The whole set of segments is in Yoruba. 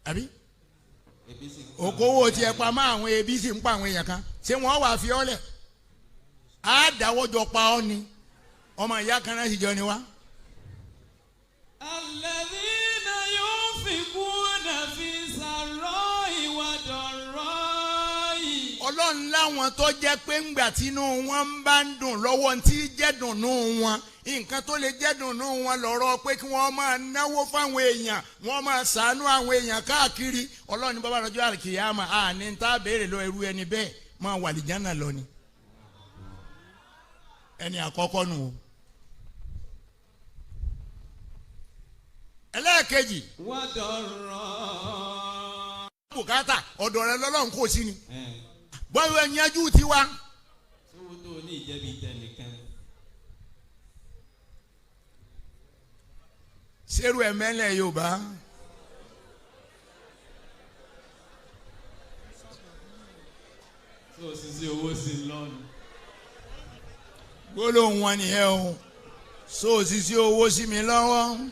Àbí Ebi sì ń pa okòwò àwọn tiẹ̀ pamọ́, àwọn ebi sì ń pa àwọn èèyàn kan. Ṣé wọ́n wà fi ọ́ lẹ̀? Á dáwọ́jọ pa ọ́ ni. Ọmọ ìyá kan náà sì jọ ni wá. الذين ينفقون في سراء وضراء. Ọlọ́run láwọn tó jẹ́ pé ńgbà tínú wọn ń bá ń dùn lọ́wọ́, tí jẹ́ dùnnú wọn, nǹkan tó lè jẹ́ dùnnú wọn lọ́rọ̀ pé kí wọ́n máa náwó fáwọn èèyàn, wọ́n máa ṣàánú àwọn èèyàn káàkiri. Ọlọ́run ní bàbá rọjò àkìyàmà, àní tá a béèrè lọ ẹrú ẹni bẹ́ẹ̀ máa wà lìjánà lọ ni. Ẹni àkọ́kọ́ nù o. Ẹlẹ́ẹ̀kejì, وضراء. bùkátà ọ̀dọ̀ rẹ lọ́lọ́run kò sí ni. Ẹ̀, Bọ́ọ̀ ẹ̀yẹ́jú tiwa. Sówó tó o ní ìjẹ́bi tẹnìkan. Sẹ́rù ẹ̀ mẹ́lẹ̀ Yorùbá. Tó o sì sí owó sí i lọ́nu. Gbólóhùn wọn nìyẹn o. So òṣìṣẹ́ owó sí mi lọ́wọ́,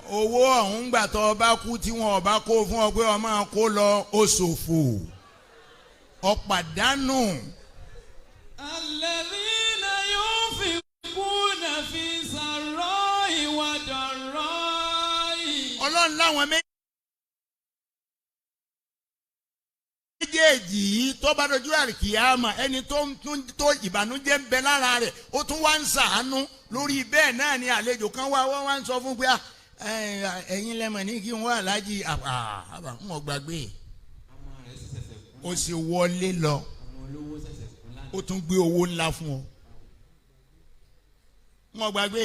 owó ọ̀hún gbà tó o bá kú tí wọn ò bá kó fún ọ pé ọ máa kó lọ, ó ṣòfò, ọ pàdánù. الذين ينفقون في سراء وضراء. Ọlọ́run láwọn méjèèjì yìí tó bá dojú àríkìyàmà, ẹni tó ń tún tó ìbànújẹ́ ń bẹ lára rẹ̀, ó tún wá ń ṣàánú lórí bẹ́ẹ̀ náà ni. Àlejò kan wá, wọ́n wá ń sọ fún pé, "Ah, ẹ̀yin lẹ́mọ̀ ní kí n wá aláàjì àbà ń wọ́n gbàgbé." Ọmọ rẹ̀ sì ṣẹ̀ṣẹ̀ kú. Ó sì wọlé lọ. Ọmọ olówó ṣẹ̀ṣẹ̀ kú lánàá. Ó tún gbé owó ńlá fún ọ. Wọ́n gbàgbé.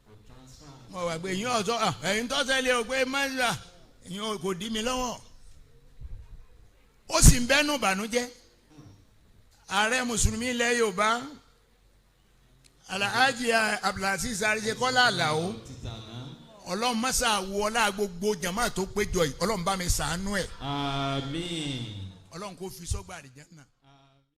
Kò transfer. Wọ́n gbàgbé yín ọ̀tọ̀. Ẹ̀yin tó ṣẹlẹ̀ o pé mọ́ṣá ẹ̀yin kò dí mi lọ́wọ́. Ó sì ń bẹ́nu bànújẹ́. Ààrẹ mùsùlùmí ilẹ̀ Yorùbá, Alhaji Abdulaziz Arisekola Alao, Títà náà. Ọlọ́run mọ́sá wọlá gbogbo jama tó péjọ yìí, Ọlọ́run bá mi ṣàánú ẹ̀. Àmín. Ọlọ́run kò fi sọ́gbà àlìjánnà.